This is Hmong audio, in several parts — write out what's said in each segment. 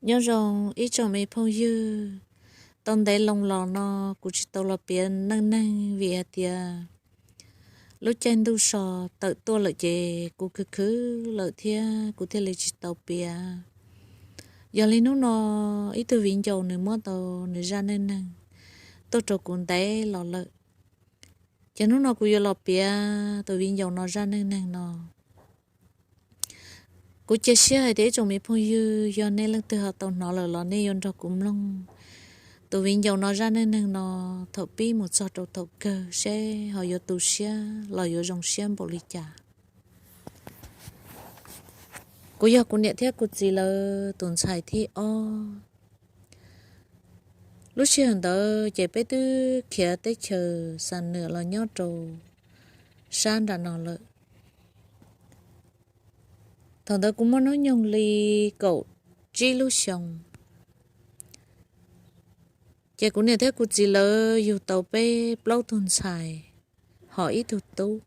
Nyob zoo ib tsoom me phooj ywg, tau ntev loo los no kuv tsis tau los piav neej neeg vim hais tias lub caij ntuj so tawm tuaj lawm ces kuv khwv khwv lawm thiab kuv thiaj li tsis tau piav. Yog li hnub no ib tug viv ncaus nws muab tau nws zaj neej neeg tuaj rau kuv ntev los lawm, ces hnub no kuv yuav los piav tus viv ncaus no zaj neej neeg no. Kuv cia siab hais tias ib tsoom me phooj ywg yog nej leej twg ho tau hnov lawm los nej yuav nrog kuv mloog tus viv ncaus no zaj neej neeg no thaum pib mus txog rau thaum kawg seb ho yuav tu siab los yuav zoo siab npaum li cas. Kuv yog kuv niam thiab kuv txiv lawv tus ntxhais thib ob. Lub sij hawm ntawd ces peb twb khiav teb chaws Xam Nwm los nyob rau sab nram no lawm. Thaum ntawd kuv muaj hnub nyoog li kaum tsib lub xyoo, ces kuv niam thiab kuv txiv lawv yug tau peb plaub tug ntxhais, ho ib tug tub.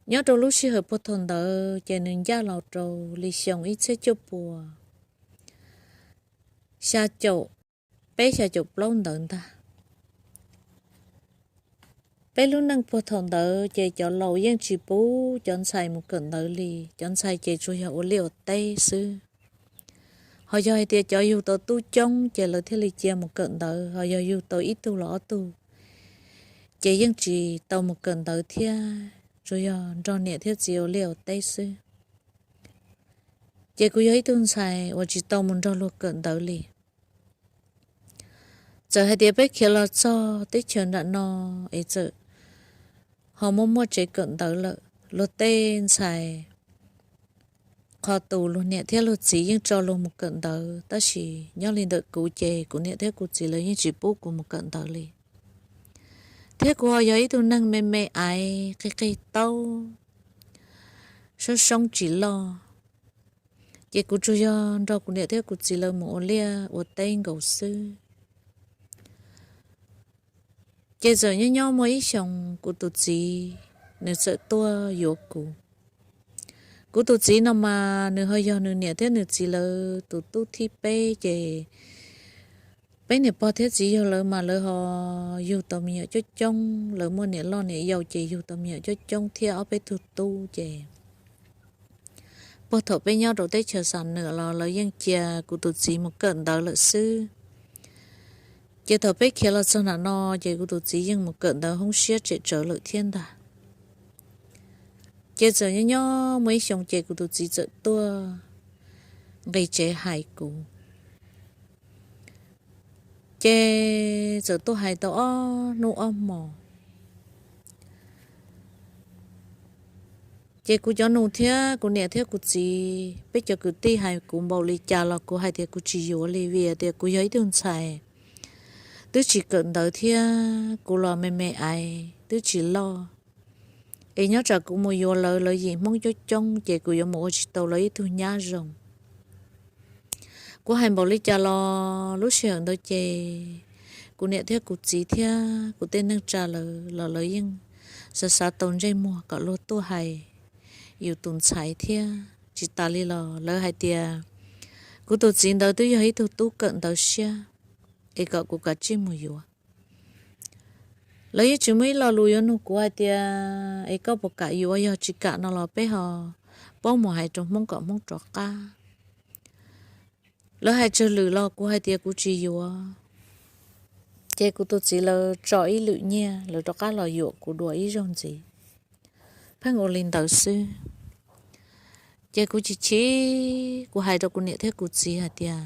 Nyob rau lub sij hawm puag thaum ntawd ces nws ncaj los rau li xyoo ib txhiab cuaj puas xya caum peb xya caum plaub ntawd ntag. Peb lub neej puag thaum ntawd ces cov laus yeej tsis pub cov ntxhais mus kawm ntawv li, cov ntxhais ces tsuas yog ua liaj ua teb xwb. Ho yog hais tias cov yug tau tub coob ces lawv thiaj li cia mus kawm ntawv, ho yog yug tau ib tug los ob tug ces yeej tsis tau mus kawm ntawv thiab, tsuas yog nrog niam thiab txiv ua liaj ua teb xwb. Ces kuv yog ib tug ntxhais uas tsis tau mus nrog luag kawm ntawv li. Txawm hais tias peb khiav los txog teb chaws nram no es txawm ho muaj muaj tsev kawm ntawv lawm, luag tej ntxhais qhov tus luag niam thiab luag txiv yeej tso luag mus kawm ntawv, tab sis nyob li ntawm kuv ces kuv niam thiab kuv txiv lawv yeej tsis pub kuv mus kawm ntawv li. Thiab kuv ho yog ib tug neeg me me aiv qig qig taub, soob soob tsis loj, ces kuv tsuas yog nrog kuv niam thiab kuv txiv lawv mus ua liaj ua teb nkaus xwb. Ces txawm nyob nyob muaj ib xyoos kuv tus txiv nws txawm tuaj yuav kuv. Kuv tus txiv no mas nws ho yog nws niam thiab nws txiv lawv tus tub thib peb, ces peb niam pog thiab txiv yawg lawv mas lawv ho yug tau me nyuam coob coob, lawv muaj niam loj niam yau ces yug tau me nyuam coob coob thiab ob peb tug tub ces puag thaum peb nyob rau teb chaws Xam Nwm los lawv yeej cia kuv tus txiv mus kawm ntawv lawm xwb. Ces thaum peb khiav los txog nram no ces kuv tus txiv yeej mus kawm ntawv hoob siab tsem tsawv lawm thiab ntag. Ces txawm nyob nyob muaj ib xyoo ces kuv tus txiv txawm tuaj nqis tsev hais kuv. Ces txawm tuaj hais tau ob hnub ob hmos. Ces kuv cov nus thiab kuv niam thiab kuv txiv peb cov kwv tij hais kuv npaum li cas los kuv hais tias kuv tsis yuav li, vim tias kuv yog ib tug ntxhais twb tsis kawm ntawv thiab kuv los me me aiv twb tsis loj, es nyob tsam kuv mus yuav lawv, lawv yim Hmoob coob coob ces kuv yuav mus ua tsis tau lawv ib tug nyab zoo. Kuv hais npaum li cas los lub sij hawm ntawd ces kuv niam thiab kuv txiv thiab kuv tej neej tsa lawv los lawv yeej xav xav tau ntsej muag kom luag tuaj hais yus tus ntxhais thiab. Tsis tas li los lawv hais tias kuv tus txiv ntawd twb yog ib tug tub kawm ntawv siab, es kom kuv kav tsij mus yuav. Lawv yeej tsis muaj ib lo lus yuav nug kuv hais tias es koj puas kam yuav, yog tsis kam no los peb ho paub mus hais rau Hmoob kom Hmoob rov qab. Lawv hais tsawg lwm los kuv hais tias kuv tsis yuav. Ces kuv tus txiv lawv tso ib lwm nyiaj lawv rov qab los yuam kuv dua ib zaug ntxiv. Pheej ua li ntawd xwb. Ces kuv chim chim, kuv hais rau kuv niam thiab kuv txiv hais tias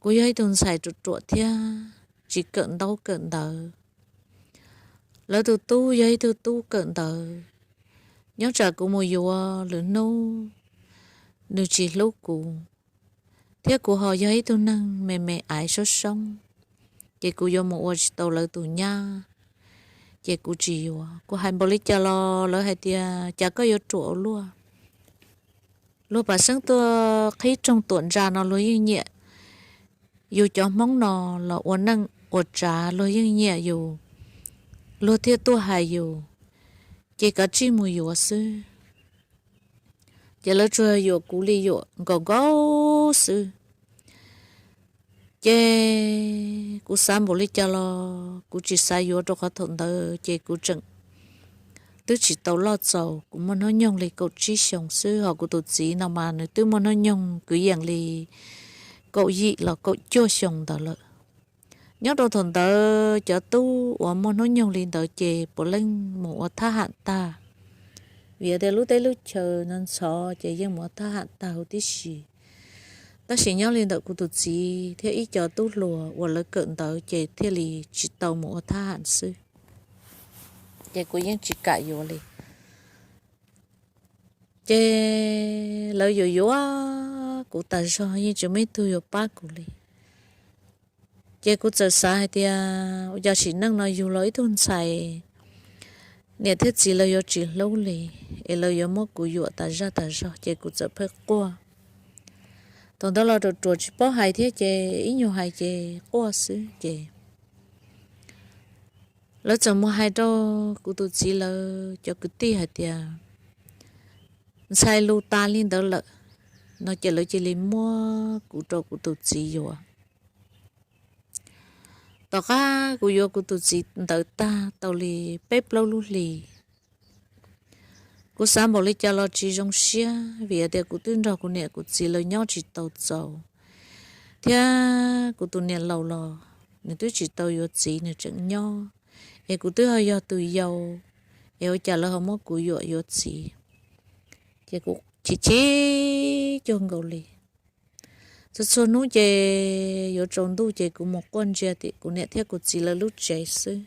kuv yog ib tug ntxhais ruam ruam thiab tsis kawm ntaub kawm ntawv. Lawv tus tub yog ib tug tub kawm ntawv, nyob tsam kuv mus yuav lwm hnub nws tsis hlub kuv, thiab kuv ho yog ib tug neeg me me aiv soob soob, ces kuv yuav mus ua tsis tau lawv tus nyab, ces kuv tsis yuav. Kuv hais npaum li cas los lawv hais tias cas koj yuav ruam ua luaj. Luag pam xeeb tuaj qhib rooj tuam ntsa no luag yeej nyiam yus cov Hmoob no los ua neej ua tsav luag yeej nyiam yus, luag thiaj tuaj hais yus, ces kav tsij mus yuav xwb. Ces lawv tsuas yuam kuv li yuam nkaus nkaus xwb. Ces kuv xav npaum li cas los kuv tsis xav yuav, rau qhov thaum ntawd ces kuv tseem twb tsis tau loj txaus, kuv muaj hnub nyoog li kaum tsib xyoos xwb, ho kuv tus txiv no mas nws twb muaj hnub nyoog kwv yees li kaum yim los kaum cuaj xyoos ntawd lawm. Nyob rau thaum ntawd cov tub uas muaj hnub nyoog li ntawd ces puav leej mus ua thab ham tag, vim tias lub teb lub chaw ntxhov ntxhov ces yeej mus ua thab ham tag huv tib si. Tab sis nyob li ntawm kuv tus txiv thiab ib co tub hluas uas lawv kawm ntawv ces thiaj li tsis tau mus ua thab ham xwb, ces kuv yeej tsis kam yuav li. Ces lawv yuav yuav kuv tas zog, yeej tsis muaj ib tug yuav pab kuv li. Ces kuv txawm xav hais tias ua cas sim neej no yug los ib tug ntxhais, niam thiab txiv lawv yuav tsis hlub li, es lawv yuav muab kuv yuam tas zaj tas zog, ces kuv txawm pheej quaj. Thaum ntawd los ruam ruam tsis paub hais thiab ces ib nyuag hais ces quaj xwb ces lawv txawm mus hais rau kuv tus txiv lawv cov kwv tij hais tias ntxhais lus tas li ntawd lawm no ces lawv cia li muab kuv rau kuv tus txiv yuav. Tom qab kuv yuav kuv tus txiv ntawd tag tau li peb plaub lub hlis, kuv xav npaum li cas los tsis zoo siab vim tias kuv twb nrog kuv niam kuv txiv lawv nyob tsis tau txaus, thiab kuv tus niam laus los nws twb tsis tau yuav txiv, nws tseem nyob, es kuv twb ho yog tus yau, es ua cas lawv ho muab kuv yuam yuav txiv, ces kuv chim chim cuag nkaus li. Txhua txhua hnub ces yuav tsaus ntuj ces kuv mus quaj ntsia tim kuv niam thiab kuv txiv lawv lub tsev xwb.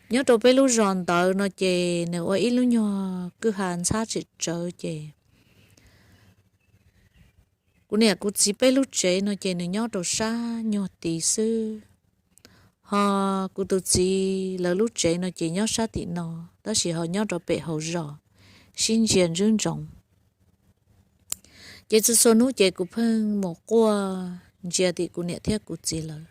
Nyob rau peb lub zos ntawd no ces nws ua ib lub nyuag kwj ha ntxhab tseem tsawv ces kuv niam kuv txiv peb lub tsev no ces nws nyob rau sab nyuag tid xwb, ho kuv tus txiv lawv lub tsev no ces nyob sab tim no, tab sis ho nyob rau pem hauv zos, sib ntsia ntswb ntsoov. Ces txhua txhua hnub ces kuv pheej mus quaj ntsia tim kuv niam thiab kuv txiv lawv.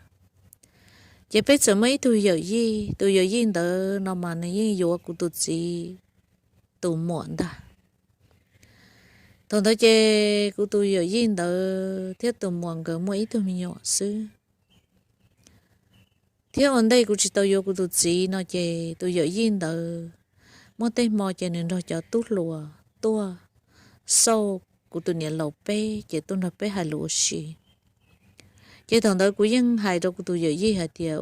Ces peb txawm muaj ib tug yawm yij, tus yawm yij ntawd no mas nws yeej yuav kuv tus txiv tus muam ntag. Thaum ntawd ces kuv tus yawm yij ntawd thiab tus muam nkawd muaj ib tug me nyuam xwb. Thiab ua ntej kuv tsis tau yuav kuv tus txiv no ces tus yawm yij ntawd muaj tej hmo ces nws nrog cov tub hluas tuaj xauj kuv tus niam laus peb ces tuaj nrog peb hais lus ua si. Ces thaum ntawd kuv yeej hais rau kuv tus yawm yij hais tias,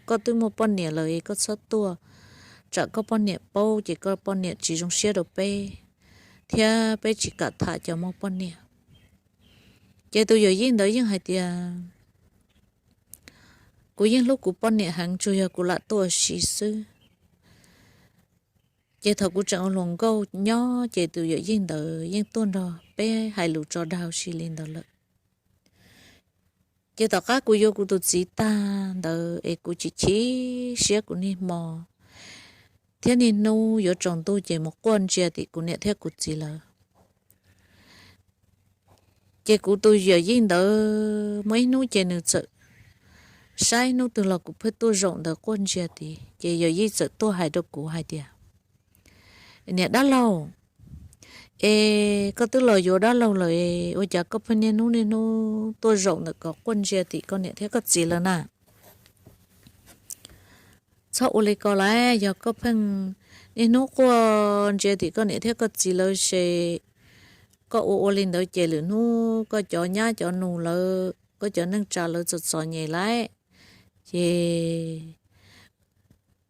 koj twb muaj poj niam lawm es koj txhob tuaj, tsam koj poj niam paub ces koj poj niam tsis zoo siab rau peb, thiab peb tsis kam tham cov muaj poj niam. Ces tus yawm yij ntawd yeej hais tias, kuv yeej hlub kuv poj niam heev, tsuas yog kuv lam tuaj ua si xwb. Ces thaum kuv tseem ua hluas nkauj nyob ces tus yawm yij ntawd yeej tuaj nrog peb hais lus tso dag ua si li ntawd lawm. Ces tom qab kuv yuav kuv tus txiv tag ntawd es kuv chim chim siab kuv niaj hmo, thiab niaj hnub yuav tsaus ntuj ces mus quaj ntsia tim kuv niam thiab kuv txiv lawv. Ces kuv tus yawm yij ntawd muaj ib hnub ces nws txawm saib hnub twg los kuv pheej tuaj zaum ntawd quaj ntsia tid, ces yawm yij txawm tuaj hais rau kuv hais tias, niam dab laug, es koj twb los yuav dab laug lawm, ua cas koj pheej niaj hnub niaj hnub tuaj zaum ntawm ko quaj ntsia tim koj niam thiab koj txiv lawv na? Txhob ua li ko lawm, yog koj pheej niaj hnub quaj ntsia tim koj niam thiab koj txiv lawv ces koj ua ua li ntawd ces lwm hnub koj cov nyab cov nus lawv, koj cov neej tsa lawv txom txom nyem lawm. Ces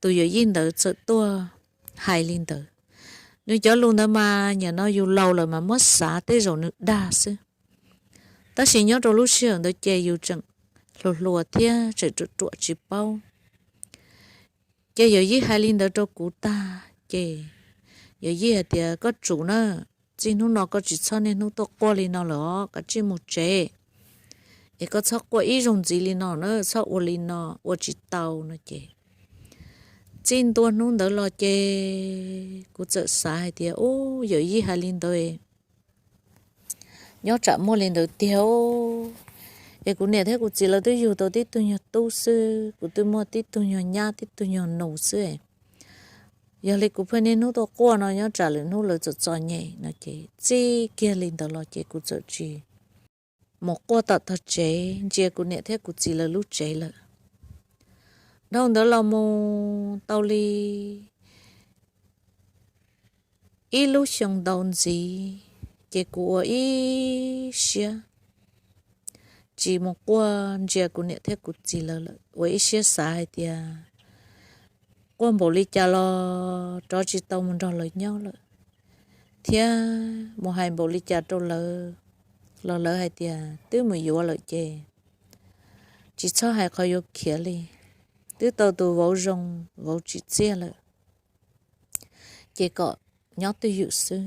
tus yawm yij ntawd txawm tuaj hais li ntawd. Nws cov lus ntawd mas nim no yus laus lawm mas muab xav tej zaum nws dag xwb, tab sis nyob rau lub sij hawm ntawd ces yus tseem hluas hluas thiab tseem ruam ruam tsis paub. Ces yawm yij hais li ntawd rau kuv tag ces yawm yij hais tias, koj tsum na, txij hnub no koj tsis txhob niaj hnub tuaj quaj li no lawm os, koj tsij mus tsev, es koj txhob quaj ib zaug ntxiv li no na, txhob ua li no, ua tsis tau no ces txij ntua hnub ntawd los ces kuv txawm xav hais tias, u, yawm yij hais li ntawd nyob tsam muaj li ntawd tiag. Es kuv niam thiab kuv txiv lawv twb yug tau tib tug nyuag tub xwb, kuv twb muaj tib tug nyuag nyab tib tug nyuag nus xwb, yog li kuv pheej niaj hnub tuaj quaj no nyob tsam lwm hnub lawv txom txom nyem no ces txij kiag li ntawd los ces kuv txawm tsis mus quaj tom tog tsev ntsia kuv niam thiab kuv txiv lawv lub tsev lawm. Dhau ntawd los mus tau li ib lub xyoo ntau ntxiv, ces kuv ua ib siab tsis mus quaj ntsia kuv niam thiab kuv txiv lawv lawm, ua ib siab xav hais tias quaj npaum li cas los rov tsis tau mus nrog lawv nyob lawm, thiab mus hais npaum li cas rau lawv los lawv hais tias twb mus yuav lawm ces tsis txhob hais qhov yuav khiav li, twb tau tus vauv zoo vauv tsim txiaj lawm, ces kom nyob twj ywm xwb.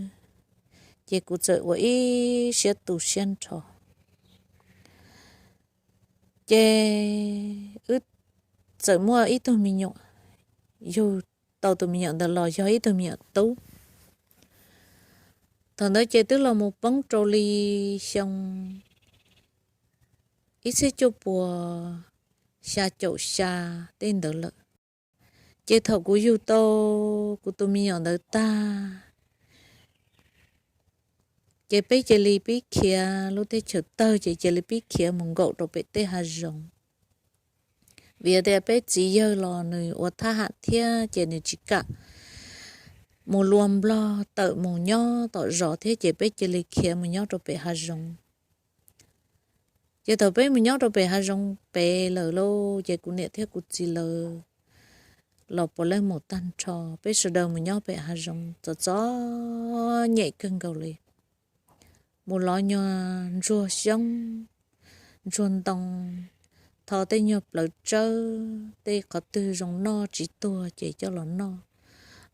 Ces kuv txawm ua ib siab tu siab nrho. Ces wb txawm muaj ib tug me nyuam, yug tau tus me nyuam ntawd los yog ib tug me nyuam tub. Thaum ntawd ces twb los mus poob rau li xyoo ib txhiab cuaj puas xya caum xya tej ntawd lawm. Ces thaum kuv yug tau kuv tus me nyuam ntawd tag, ces peb cia li pib khiav, lub teb chaws tawg ces cia li pib khiav mus nkaum rau pem tej hav zoov. Vim tias peb txiv yawg los nws ua thab ham thiab ces nws tsis kam mus luas nplog tawm mus nyob tom zos thiab, ces peb cia li khiav mus nyob rau pem hav zoov. Ces thaum peb mus nyob rau pem hav zoov pem lawm lauj, ces kuv niam thiab kuv txiv lawv los puav leej mus tag nrho, peb sawv daws mus nyob pem hav zoov txom txom nyem kawg nkaus li. Mus lov nyuag ntsuag xyoob, ntsuag ntoo, tho tej nyuag plawv tsawb, tej qhov twg zoo noj tsis tuag ces coj los noj,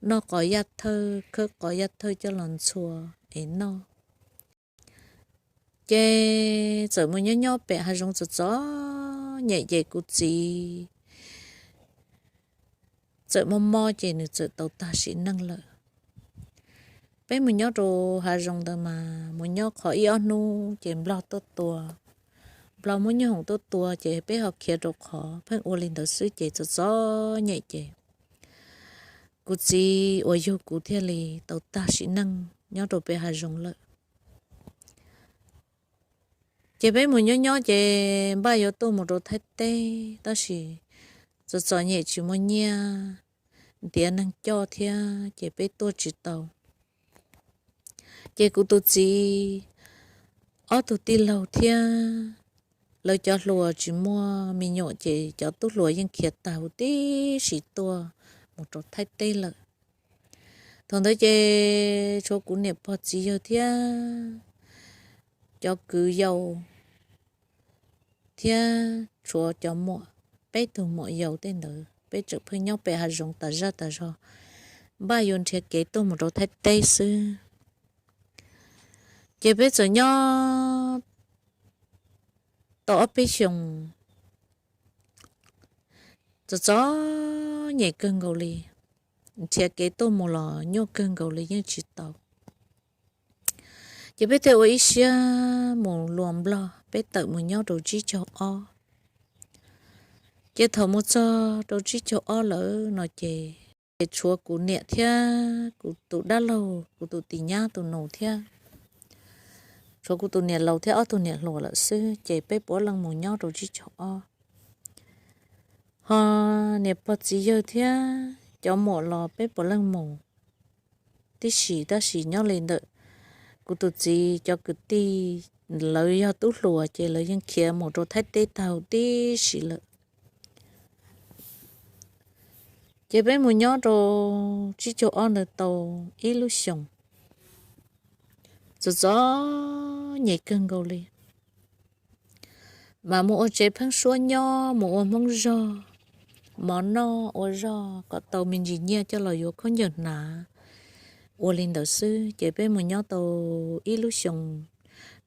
noj qos yaj thawj, khawb qos yaj thawj coj los ntxhua es noj. Ces txawm mus nyob nyob pem hav zoov txom txom nyem ces kuv txiv txawm mob mob ces nws txawm tau tag sim neej lawm. Peb mus nyob rau hav zoov ntawd mas mus nyob qhov ib ob hnub ces nplog tuaj tua, nplog muab nyoob hoom tuaj tua ces peb ho khiav rau qhov pheej ua li ntawd xwb ces txom txom nyem ces kuv txiv uas yug kuv thiaj li tau tag sim neej nyob rau pem hav zoov lawm. Ces peb mus nyob nyob ces npaj yuav tuaj mus rau Thaib teb tab sis txom txom nyem tsis muaj nyiaj ntiav neeg coj thiab ces peb tuaj tsis tau. Ces kuv tus txiv ob tug tij laug thiab lawv cov hluas tsis muaj me nyuam ces cov tub hluas yeej khiav tag huv tib si tuaj mus rau Thaib teb lawm. Thaum ntawd ces tshuav kuv niam pog txiv yawg thiab cov kwv yau thiab tshuav cov muam, peb tug muam yau tej ntawd peb tseem pheej nyob pem hav zoov tas zaj tas zog, npaj yuav nrhiav kev tuaj mus rau Thaib teb xwb. Ces peb txawm nyob tau ob peb xyoos, txom txom nyem kawg nkaus li, nrhiav kev tuaj mus los nyuaj kawg nkaus li yeej tsis tau. Ces peb thiaj ua ib siab mus luas nplog, peb tawm mus nyob rau tsib caug ob. Ces thaum mus txog rau tsib caug ob lawm no ces, ces tshuav kuv niam thiab kuv tus dab laug, kuv tus tim nyab tus nus thiab, tshuav kuv tus niam laus thiab ob tug niam hluas lawm xwb ces peb puav leej mus nyob rau tsib caug ob. Ho niam pog txiv yawg thiab cov muam los peb puav leej mus tib si, tab sis nyob li ntawm kuv tus txiv cov kwv tij, lawv yog tub hluas ces lawv yeej khiav mus rau Thaib teb tag huv tib si lawm. Ces peb mus nyob rau tsib caug ob ntawd tau ib lub xyoos, txom txom nyem kawg nkaus li. Mas mus ua tsev pheeb suab nyob, mus ua hmoob zog, mov noj ua zog kom tau me ntsis nyiaj coj los yuav khaub ncaws hnav, ua li ntawd xwb. Ces peb mus nyob tau ib lub xyoos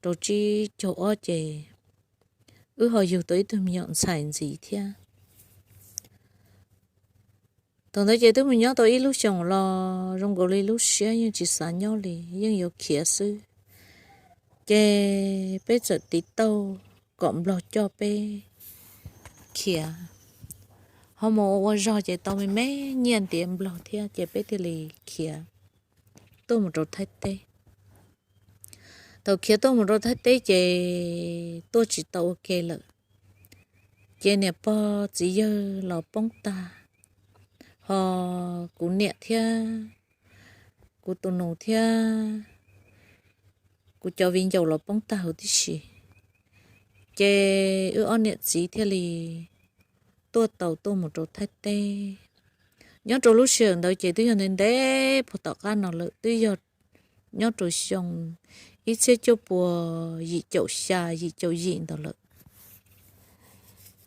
rau tsib caug ob ces wb ho yug tau ib tug me nyuam ntxhais ntxiv thiab. Thaum ntawd ces twb mus nyob tau ib lub xyoos los zoo nkaus li lub siab yeej tsis xav nyob li, yeej yuav khiav xwb. Ces peb txawm tiv tauj kom nplog coj peb khiav, ho mus ua zog ces tau me me nyiaj ntiav nplog thiab ces peb thiaj li khiav tuaj mus rau Thaib teb. Thaum khiav tuaj mus rau Thaib teb ces tuaj tsis tau ua ke lawm, ces niam pog txiv yawg los poob tag, ho kuv niam thiab kuv tus nus thiab kuv cov viv ncaus los poob tag huv tib si. Ces wb ob niam txiv thiaj li tuaj tau tuaj mus rau Thaib teb. Nyob rau lub sij hawm ntawd ces twb yog ntev ntev puag tom qab no lawm, twb yog nyob rau xyoo ib txhiab cuaj puas yim caum xya yim caum yim ntawd lawm.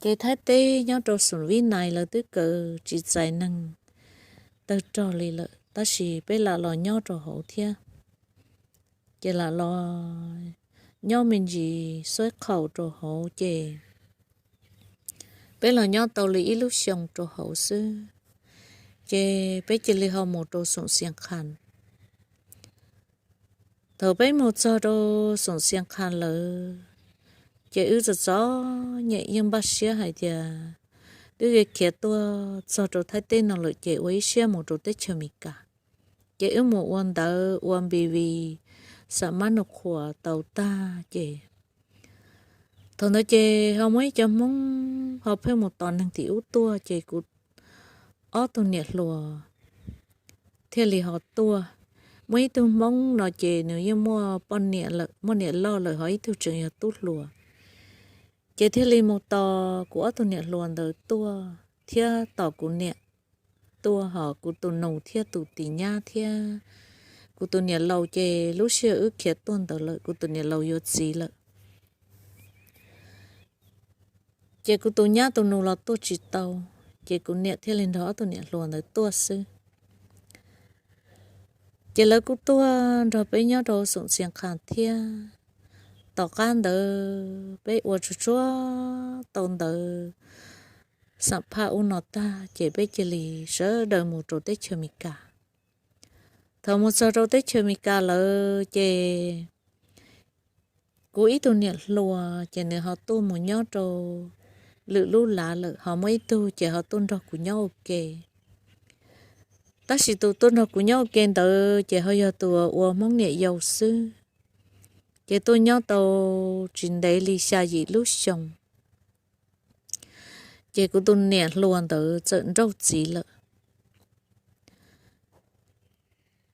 Ces Thaib teb nyob rau xum Vib Nais lawv twb kaw tsis txais neeg tawg rog li lawm, tab sis peb lam los nyob rau hauv thiab. Ces lam los nyob me ntsis xuaib qhaum rau hauv ces peb los nyob tau li ib lub xyoo rau hauv xwb, ces peb cia li ho mus rau xum Xias Khas. Thaum peb mus txog rau xum Xias Khas lawm, ces wb txom txom nyem yeej npaj siab hais tias twb khiav tuaj txog rau Thaib teb no lawm ces ua ib siab mus rau teb chaws Amelikas. Ces wb mus ua ntawv ua npis vis xam mab nus qhuas tau tag ces thaum ntawd ces ho muaj ib co Hmoob ho pheej mus tos neeg tim ub tuaj ces kuv ob tug niam hluas thiaj li ho tuaj. Muaj ib tug Hmoob no ces nws yeej muaj poj niam lawm, muaj niam loj lawm, ho ib tug tseem yog tub hluas. Ces thiaj li mus tos kuv ob tug niam hluas ntawd tuaj thiab tos kuv niam tuaj, ho kuv tus nus thiab tus tis nyab thiab kuv tus niam laus ces lub sij hawm wb khiav tuaj ntawd lawm kuv tus niam laus yuav txiv lawm. Ces kuv tus nyab tus nus los tuaj tsis tau, ces kuv niam thiaj li nrog ob tug niam hluas ntawd tuaj xwb. Ces lawv kuj tuaj nrog peb nyob rau xum Xias Khas thiab. Tom qab ntawd peb ua tsuag tsuag tau ntawv xam phaj ub no tag ces peb cia li sawv daws mus rau teb chaws Amelikas. Thaum mus txog rau teb chaws Amelikas lawm ces kuv ib tug niam hluas ces nws ho tuaj mus nyob rau lwm lub lav lawm, ho muaj ib tug ces ho tuaj nrog kuv nyob ua ke. Tab sis tus tuaj nrog kuv nyob ua ke ntawd ces ho yog tus ua Hmoob niam yau xwb, ces tuaj nyob tau tsis ntev li xya yim lub xyoo, ces kuv tus niam hluas ntawd txawm nrauj txiv lawm.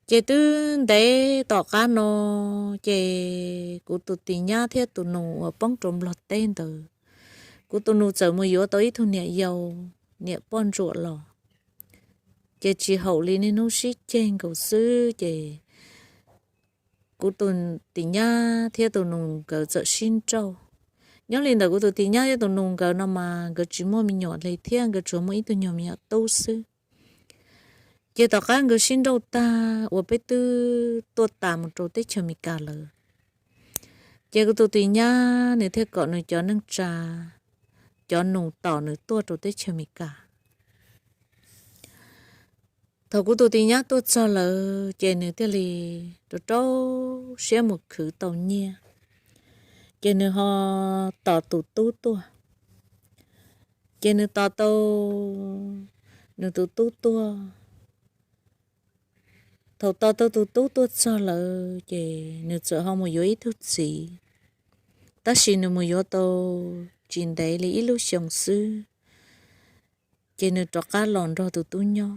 Ces twb ntev tom qab no, ces kuv tus tis nyab thiab tus nus uas poob rau Nplog teb ntawd, kuv tus nus txawm mus yuav tau ib tug niam yau, niam poj ntsuam los, ces tsis haum li niaj hnub sib ceg nkaus xwb ces kuv tus tis nyab thiab tus nus nkawd txawm sib nrauj. Nyob li ntawm kuv tus tis nyab thiab tus nus nkawd no mas nkawd tsis muaj me nyuam li thiab nkawd tsuas muaj ib tug nyuag me nyuam tub xwb. Ces tom qab nkawd sib nrauj tag uas peb twb tuaj tas mus rau teb chaws Amelikas lawm, ces kuv tus tis nyab nws thiaj kom nws cov neej tsa, cov nus tos nws tuaj rau teb chaws Amelikas. Thaum kuv tus tis nyab tuaj txog lawm ces nws thiaj li rau rau siab mus khwv tau nyiaj, ces nws ho tos tus tub tuaj. Ces nws tos tau nws tus tub tuaj. Thaum tos tau tus tub tuaj txog lawm ces nws txawm ho mus yuav ib tug txiv, tab sis nws mus yuav tau tsis ntev li ib lub xyoo xwb, ces nws rov qab los nrog tus tub nyob.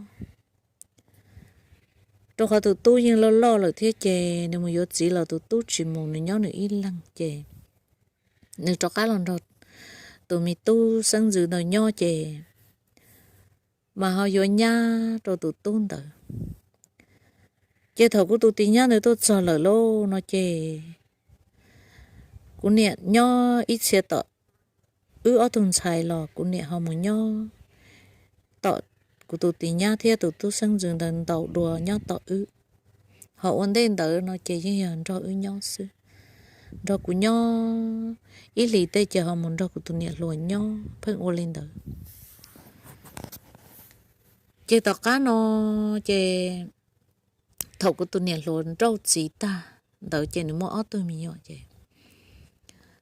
Rau qhov tus tub yeej loj loj lawm thiab ces nws mus yuav txiv los tus tub tsis mus, nws nyob nws ib leeg ces nws rov qab los nrog tus me tub xeeb ntxwv ntawd nyob ces mas ho yuav nyab rau tus tub ntawd. Ces thaum kuv tus tis nyab ntawd tuaj txog lawm lauj no ces kuv niam nyob ib txhia tom wb ob tug ntxhais los kuv niam ho mus nyob tom kuv tus tis nyab thiab tus tub xeeb ntxwv ntawd ntaus dua nyob tom wb. Ho ua ntej ntawd no ces yeej yog nrog wb nyob xwb, nrog kuv nyob ib hlis tej ces ho mus nrog kuv tus niam hluas nyob, pheej ua li ntawd. Ces tom qab no ces thaum kuv tus niam hluas nrauj txiv tag ntawd ces nws muaj ob tug me nyuam ces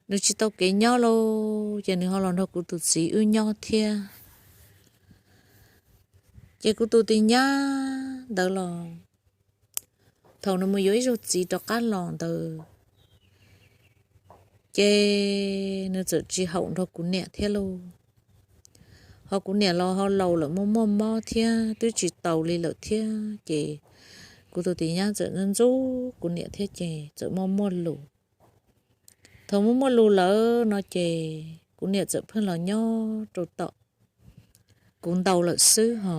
nws tsis tau kev nyob lauj, ces nws ho los nrog kuv tus txiv wb nyob thiab. Ces kuv tus tis nyab ntawd los thaum nws mus yuav ib zaug txiv rov qab los ntawd, Ces nws txawm tsis haum nrog kuv niam thiab lauj. Ho kuv niam los ho laus lawm, muaj muaj mob thiab twb tsis taus li lawm thiab, ces kuv tus tis nyab txawm ntxub kuv niam thiab ces txawm muaj muaj lus. Thaum muaj muaj lus lawm no ces kuv niam txawm pheej los nyob rau tom kuv ntau lawm xwb, ho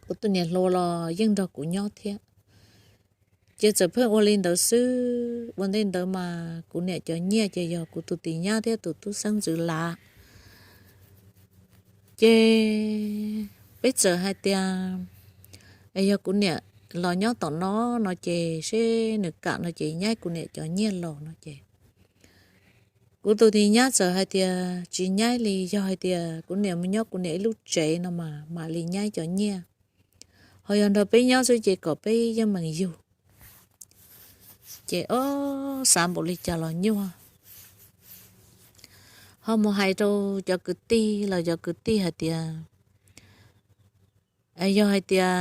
kuv tus niam hluas los yeej nrog kuv nyob thiab. Ces txawm pheej ua li ntawd xwb. Ua ntej ntawd mas kuv niam cov nyiaj ces yog kuv tus tis nyab thiab tus tub xeeb ntxwv lav. Ces peb txawm hais tias, es yog kuv niam los nyob tom no no ces seb nws kam no ces nyaib kuv niam cov nyiaj los no ces kuv tus tis nyab txawm hais tias tsis nyaib li, yog hais tias kuv niam mus nyob kuv niam ib lub tsev no mas mam li nyaib cov nyiaj. Ho yog nrog peb nyob xwb ces kom peb yeej meem yug. Ces ob xav npaum li cas los nyuaj. Ho mus hais rau cov kwv tij los cov kwv tij hais tias, yog hais tias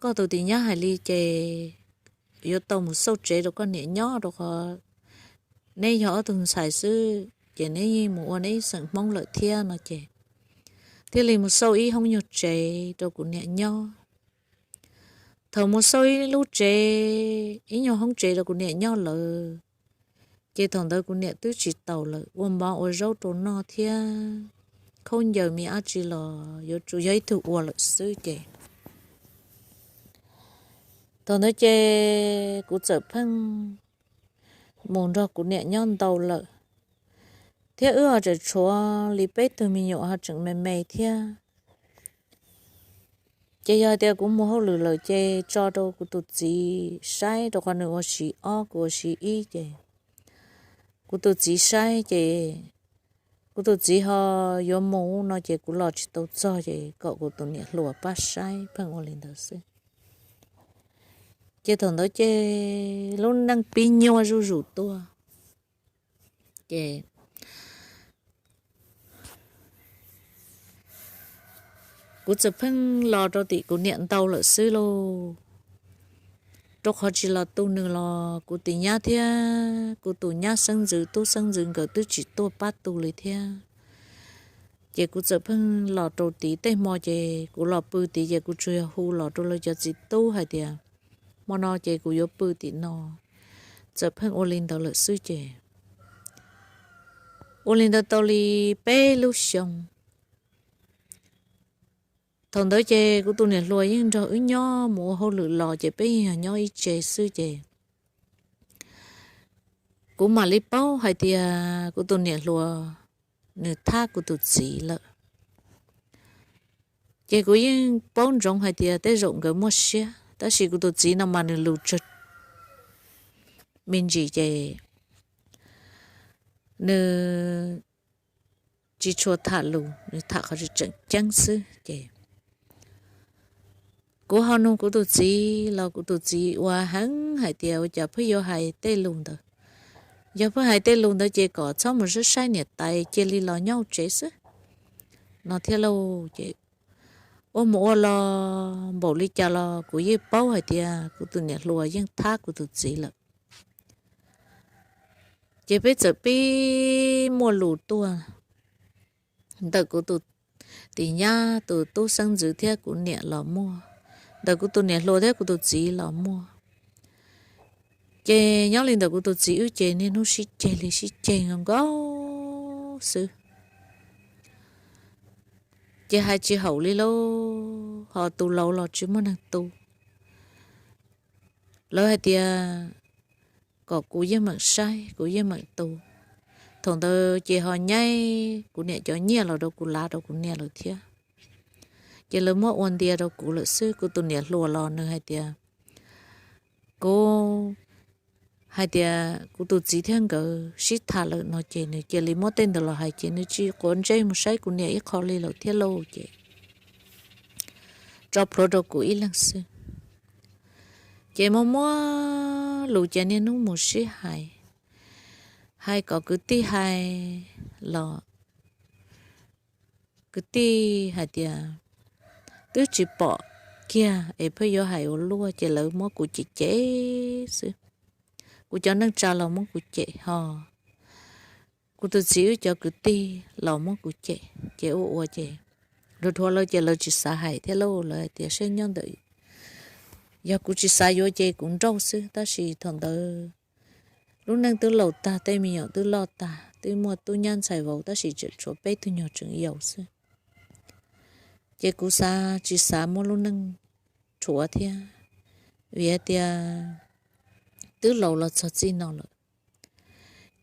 koj tus tis nyab hais li ces yuav tau mus xauj tsev rau koj niam nyob, rau qhov neb yog ob tug ntxhais xwb ces neb yeej mus ua neb ib xeem Hmoob lawm thiab no ces thiaj li mus xauj ib hoob nyuag tsev rau kuv niam nyob. Thaum mus xauj ib lub tsev, ib nyuag hoob tsev rau kuv niam nyob lawm, ces thaum ntawd kuv niam twb tsis taus lawm, ua mov ua zaub rau noj thiab khaub ncaws me ab tsi los yuav tsum yog ib tug ua lawm xwb ces thaum ntawd ces kuv txawm pheej mus nrog kuv niam nyob ntau lawm, thiab wb ho tseem tshuav li peb tug me nyuam ho tseem me me thiab. Ces yog hais tias kuv mus hauj lwm lawm ces tso rau kuv tus txiv saib, rau qhov nws ua shift ob kuv ua shift ib ces kuv tus txiv saib ces kuv tus txiv ho yuav mus no ces kuv los tsis tau txog ces kom kuv tus niam hluas pab saib, pheej ua li ntawd xwb. Ces thaum ntawd ces lub neej pib nyuaj zuj zus tuaj ces kuv txawm pheej los rau tim kuv niam ntau lawm xwb lauj. Rau qhov tsis los tu nws los kuv tus nyab thiab kuv tus nyab xeeb ntxwv tub xeeb ntxwv nkawd twb tsis tuaj pab tu li thiab. Ces kuv txawm pheej los rau tid, tej hmo ces kuv los pw tid ces kuv tsuas yog hu los rau lawv cov txiv tub hais tias hmo no ces kuv yuav pw tim no. Txawm pheej ua li ntawd lawm xwb ces ua li ntawd tau li peb lub xyoo. Thaum ntawd ces kuv tus niam hluas yeej nrog wb nyob mus ua hauj lwm los ces peb yeej yog nyob ib tse xwb ces kuv mam li paub hais tias kuv tus niam hluas nws thab kuv tus txiv lawm. Ces kuv yeej paub ntsoov hais tias tej zaum nkawd muaj siab, tab sis kuv tus txiv no mas nws lus tsawg me ntsis ces nws tsis tshua tham lus, nws tham qhov tseem ceeb xwb ces kuv ho nug kuv tus txiv los kuv tus txiv ua heev hais tias ua cas pheej yuav hais tej lus ntawd. Yog pheej hais tej lus ntawd ces kom txhob mus saib saib niam tais, cia li los nyob hauv tsev xwb no thiab lauj. Ces ua mus ua los npaum li cas los kuv yeej paub hais tias kuv tus niam hluas yeej thab kuv tus txiv lawm. Ces peb txawm pib muaj lus tuaj, ntawm kuv tus tis nyab tus tub xeeb ntxwv thiab kuv niam los muaj, ntawm kuv tus niam hluas thiab kuv tus txiv los muaj. Ces nyob li ntawm kuv tus txiv wb ces niaj hnub sib ceg li sib ceg nkaus nkaus xwb. Ces hais tsis haum li lauj, ho tus laus los tsis muaj neeg tu. Lawv hais tias kom kuv yeej meem saib, kuv yeej meem tu. Thaum ntawd ces ho nyaib kuv niam cov nyiaj los rau kuv lav rau kuv niam lawm thiab. Ces lawv muab ua ntias rau kuv lawm xwb. Kuv tus niam hluas los nws hais tias, kuv hais tias kuv tus txiv thiab nkawd sib tham lawm no ces nws cia li muab tej ntawd los hais ces nws tsis quav ntsej mus saib kuv niam ib qho li lawm thiab lauj. Ces tso plhuav rau kuv ib leeg xwb. Ces muaj muaj lus ces niaj hnub mus sib hais, hais kom kwv tij hais los kwv tij hais tias twb tsis pom kiag es pheej yuav hais ua luaj ces lawv muab kuv cem cem xwb. kuv cov neej tsa los muab kuv cem ho kuv tus txiv wb cov kwv tij los muab kuv cem. Ces ua ua ces luag dhuav lawv ces lawv tsis xav hais thiab lauj, lawv hais tias saib nyob ntawm, yog kuv tsis xav yuav ces kuv nrauj xwb. Tab sis thaum ntawd lub neej twb laus tag, tej me nyuam twb loj tag, twb muaj tub nyab ntxhais vauv tab sis tseem tshuav peb tug nyuag tseem yaus xwb. Ces kuv xav tsis xav muab lub neej rhuav thiab, vim hais tias twb laus los txog txij no lawm.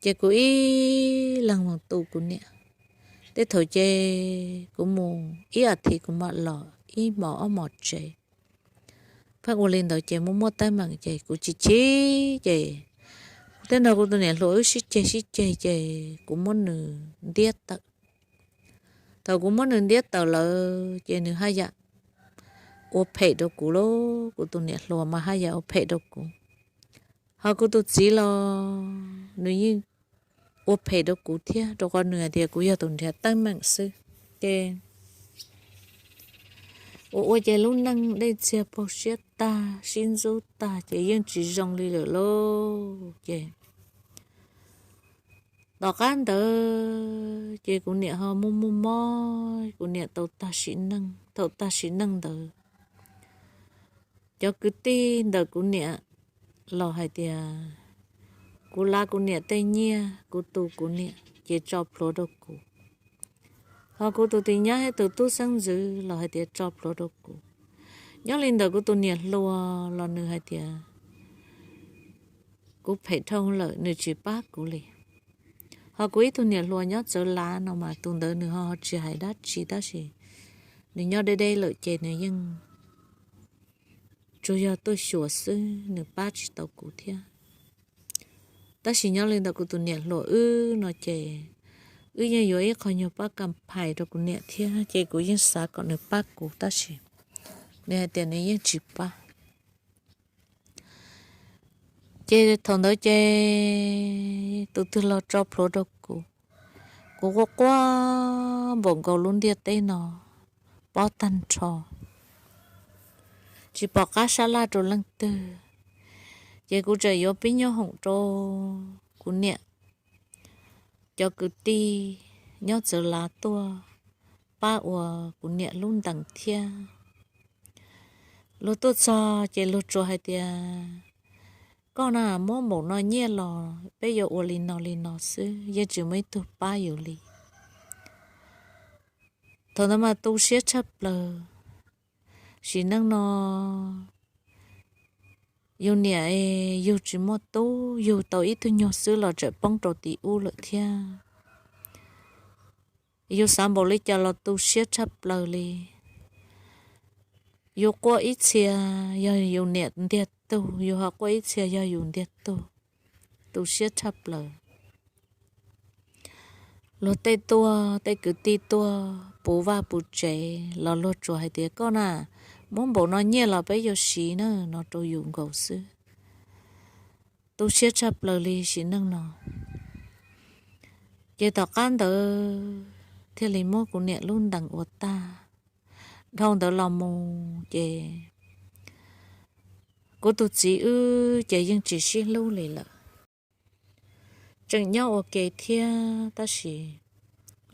Ces kuv ib leeg mus tu kuv niam. Tej thaum ces kuv mus ib as thiv kuv mam los ib hmos ob hmos tsev. Pheej ua li ntawd ces muaj muaj teeb meem ces kuv chim chim ces kuv thiaj nrog kuv tus niam hluas wb sib ceg sib ceg ces kuv muab nws ntiab tawm. Thaum kuv muab nws ntiab tawm lawm ces nws haj yam ua phem rau kuv lauj, kuv tus niam hluas mas haj yam ua phem rau kuv. Ho kuv tus txiv los nws yeej ua phem rau kuv thiab, rau qhov nws hais tias kuv yog tus nrhiav teeb meem xwb. Ces ua ua ces lub neej dej txiag paug siab tag, sib ntxub tag ces yeej tsis zoo li lawm lauj. Ces tom qab ntawd ces kuv niam ho muaj muaj mob, kuv niam tau tag sim neej. Thaum tag sim neej ntawd cov kwv tij ntawm kuv niam los hais tias kuv lav kuv niam tej nyiaj, kuv tu kuv niam ces tso plhuav rau kuv. Ho kuv tus tij nyab thiab tus tub xeeb ntxwv los hais tias tso plhuav rau kuv. Nyob li ntawm kuv tus niam hluas los nws hais tias kuv phem dhau lawm, nws tsis pab kuv li. Ho kuv ib tug niam hluas nyob Txawv Lav no mas tus ntawd nws ho tsis hais dab tsi tab sis nws nyob deb deb lawm ces nws yeej tsuas yog tuaj xyuas xwb, nws pab tsis tau kuv thiab. Tab sis nyob li ntawm kuv tus niam hluas wb no ces wb yeej yuav ib qho nyuag pab kam phais rau kuv niam thiab ces kuv yeej xav kom nws pab kuv tab sis nws hais tias nws yeej tsis pab. Ces thaum ntawd ces tus twg los tso plhuav rau kuv, kuv quaj quaj npaum nkaus lub ntiaj teb no pob tag nrho, tsis pom qab sab laj rau leej twg. Ces kuv tseem yuav pib nyob hoom rau kuv niam cov kwv tij nyob Txawv Lav tuaj pab ua kuv niam lub ntees thiab. Luag tuaj txog ces luag tsuas hais tias koj na, muab npaum no nyiaj los peb yuav ua li no li no xwb, yeej tsis muaj ib tug pab yus li. Thaum ntawd mas tu siab tshaj plaws. Sim neej no yus niam yug tsis muaj tub, yug tau ib tug nyuag xwb los tseem poob rau tim ub lawm thiab. Yus xav npaum li cas los tu siab tshaj plaws li. Yus quaj ib txhia yog yus niam ntiag tug, yus ho quaj ib txhia yog yus ntiag tug, tu siab tshaj plaws. Luag tej tuaj, tej kwv tij tuaj puv vaj puv tsev los luag tsuas hais tias koj na, muab npaum no nyiaj los peb yuav siv na no rau yus nkaus xwb. Tu siab tshaj plaws li sim neej no. Ces tom qab ntawd thiaj li muab kuv niam lub ntees ua tag. Dhau ntawd los mus ces kuv tus txiv wb ces yeej tsis sib hlub li lawm. Tseem nyob ua ke thiab tab sis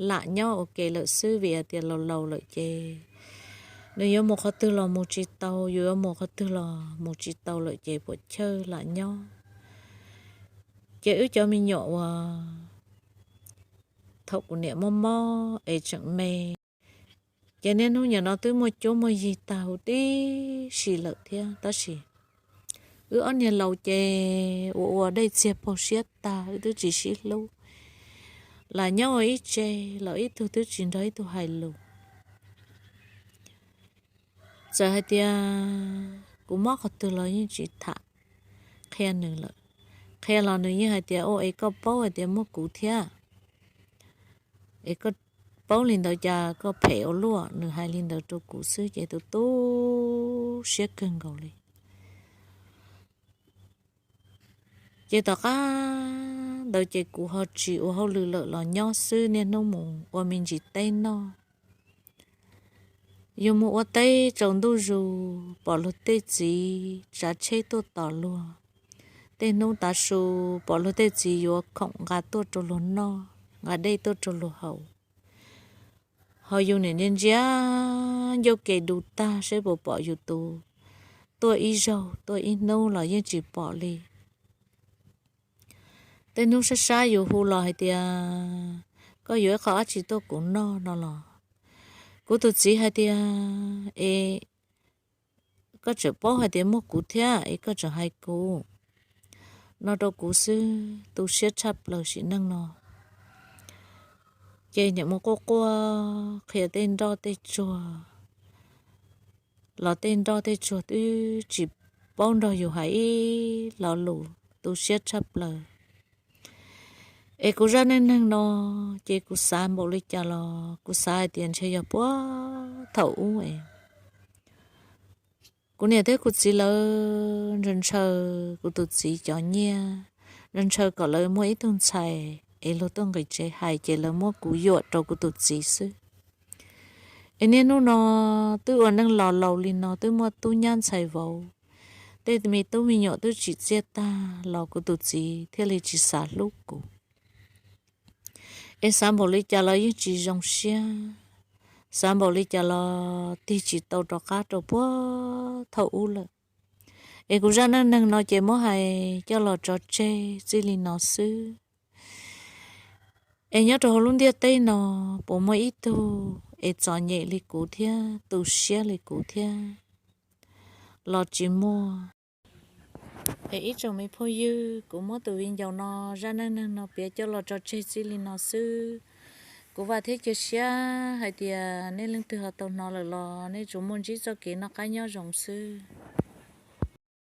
lam nyob ua ke lawm xwb vim hais tias laus laus lawm ces nws yuav mus qhov twg los mus tsis tau, yus yuav mus qhov twg los mus tsis tau lawm ces puas chawj lam nyob. Ces wb cov me nyuam uas thaum kuv niam mob mob es tseem me, ces niaj hnub nim no twb muaj cuab muaj yig tag huv tib si lawm thiab tab sis wb ob niag laus ces ua ua dej txiag paug siab tag, wb twb tsis sib hlub. Lam nyob ua ib tse los ib tug twb tsis nrog ib tug hais lus. Txawm hais tias kuv mob qhov twg los yeej tsis tham qhia nws lawm. Qhia los nws yeej hais tias, ua es koj paub hais tias muaj kuv thiab, es koj paub li ntawd cas koj phem ua luaj. Nws hais li ntawd rau kuv xwb ces tu tu siab kawg nkaus li. Ces tom qab ntawd ces kuv ho tsis ua hauj lwm lawm los nyob xwb, niaj hnub mus ua me ntsis teb noj. Yus mus ua teb tsaus ntuj zus pom luag tej txiv tsav tsheb tuaj tos luag, Tej hnub tav su pom luag tej txiv yuav khoom nqa tuaj rau luag noj, nqa dej tuaj rau luag haus, ho yus niam ntsia ncauj ke du tag seb puas pom yus tus tuaj ib zaug tuaj ib hnub los yeej tsis pom li. Tej hnub sab sab yus hu los hais tias, koj yuav ib qho dab tsi tuaj kuv noj no los, kuv tus txiv hais tias, es koj tseem paub hais tias muaj kuv thiab es koj tseem hais kuv no rau kuv xwb, tu siab tshaj plaws sim neej no. Ces niam mus quaj quaj qhia tej nroj tej tsuag, los tej nroj tej tsuag twb tsis paub nrog yus hais ib lo lus, tu siab tshaj plaws. Es kuv zaj neej neeg no, ces kuv xav npaum li cas los kuv xav hais tias ntshe yog puag thaum ub es kuv niam thiab kuv txiv lawv ntshaw ntshaw kuv tus txiv cov nyiaj, ntshaw ntshaw kom lawv muaj ib tug ntxhais es luag tuaj nqis tsev hais ces lawv muab kuv yuam rau kuv tus txiv xwb. Es niaj hnub no twb ua neej los laus li no twb muaj tub nyab ntxhais vauv, tej me tub me nyuam twb tsim txiaj tag los kuv tus txiv thiaj li tsis xav hlub kuv. Es xav npaum li cas los yeej tsis zoo siab, xav npaum li cas los tig tsis tau rov qab rau puag thaum ub lawm. Es kuv zaj neej neeg no ces muab hais coj los tso tseg txij li no xwb. Es nyob rau hauv lub ntiaj teb no puas muaj ib tug es txom nyem li kuv thiab tu siab li kuv thiab los tsis muaj? Es ib tsoom me phooj ywg, kuv muab tus viv ncaus no zaj neej neeg no piav coj los tso tseg txij li no xwb. Kuv vam thiab cia siab hais tias nej leej twg ho tau hnov lawm los nej tsuas muaj ntsib txoj kev noj qab nyob zoo xwb.